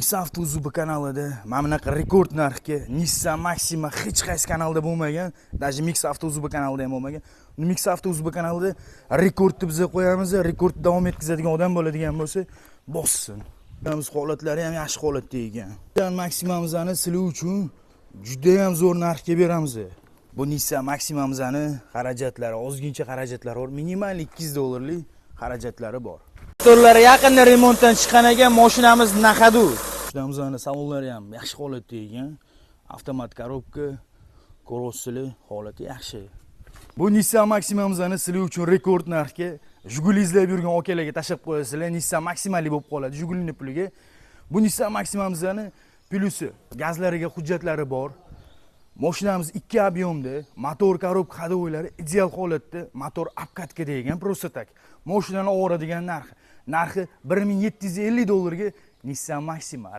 Mix Avto kanalida mana bunaqa rekord narxga Nissan Maxima hech qaysi kanalda bo'lmagan, даже Mix Avto kanalida ham bo'lmagan. Mix Avto kanalida rekordni biza qo'yamiz, rekordni davom etkazadigan odam bo'ladigan bo'lsa, bossin. Biz holatlari ham yaxshi holatda ekan. Nissan Maximamizni sizlar uchun juda ham zo'r narxga beramiz. Bu Nissan Maximamizni xarajatlari, ozgincha xarajatlari bor, minimal 200 dollarlik xarajatlari bor. Motorlari yaqinda remontdan chiqqan ekan, mashinamiz на ходу. Mashinamizni salonlari ham yaxshi holatda ekan. Avtomat коробка, ko'rasizlar, holati yaxshi. Bu Nissan Maximamizni sizlar uchun rekord narxga Jiguli izlab yurgan akalarga tashlab qo'yasizlar. Nissan Maximali bo'lib qoladi Jigulini puliga. Bu Nissan Maximamizni plusi gazlariga hujjatlari bor. Mashinamiz 2 объем da, motor, коробка, ходовой lari ideal holatda, motor обкатка degan просто так. Mashinani oladigan narxi. Narxi 1750 dollarga Nissan Maxima.